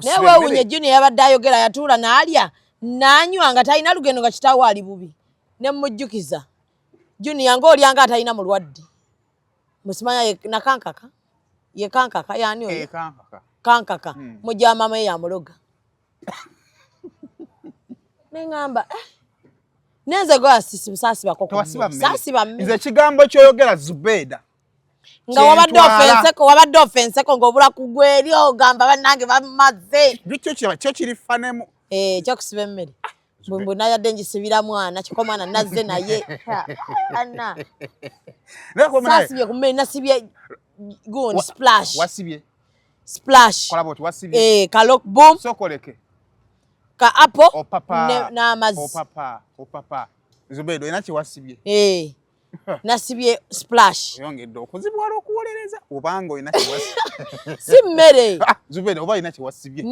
Naye weewuunye, Junior yabadde ayogera, yatuula n'alya n'anywa nga talina lugendo, nga kitaawe ali bubi. Ne mujjukiza, Junior, ng'olya nga atalina mulwadde. Musimanya nakankaka ye kankaka yaani oyo? Eh, kankaka. Kankaka mujja wa maama ye yamuloga. Neŋŋamba, eh, nenze gwe saasibako ku Tewasiba mmere. mmere. Saasiba Nze mmere. Ekigambo kyoyogera, Zubeeda, Nga wabadde kyentwala. Ofenseko, wabadde ofenseko ng'obula kugwa eri, ogamba bannange bamaze. Kyo kiri fanemu. Eh, ekyokusiba emmere, mbu nayadde ngisibira mwana kyokka omwana nazze naye ana. Naye kuba munaye, Saasibye ku mmere, nasibye gundi splash. Wasibye Splash. Kola bwoti, wasibye. Eh, ka Rock Boom. Sokoleke. Ka apple. Opapa. N'amazzi. Opapa, opapa, Zubeeda, olina kyewasibye. Eh, nasibye splash. Oyongedde okuzibuwala okuwolereza obanga olina kyewasibye. Si mmere. Ah, Zubeeda, oba olina kyewasibye.